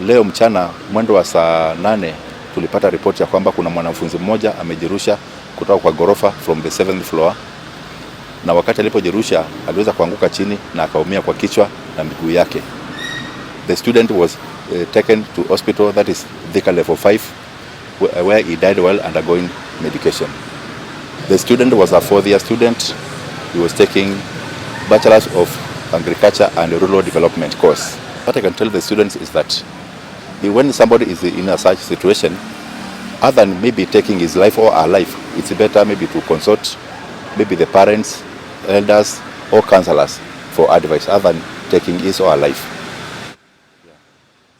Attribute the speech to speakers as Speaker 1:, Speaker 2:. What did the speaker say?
Speaker 1: Leo mchana mwendo wa saa 8 tulipata ripoti ya kwamba kuna mwanafunzi mmoja amejirusha kutoka kwa ghorofa from the seventh floor, na wakati alipojirusha aliweza kuanguka chini na akaumia kwa kichwa na miguu yake. The student was taken to hospital, that is Thika Level 5, where he died while undergoing medication. The student was a fourth year student. He was taking Bachelor's of Agriculture and Rural Development course. What I can tell the students is that when somebody is in a such situation, other than maybe taking his life or her life, it's better maybe to consult maybe the parents, elders, or counselors for advice other than taking his or her life.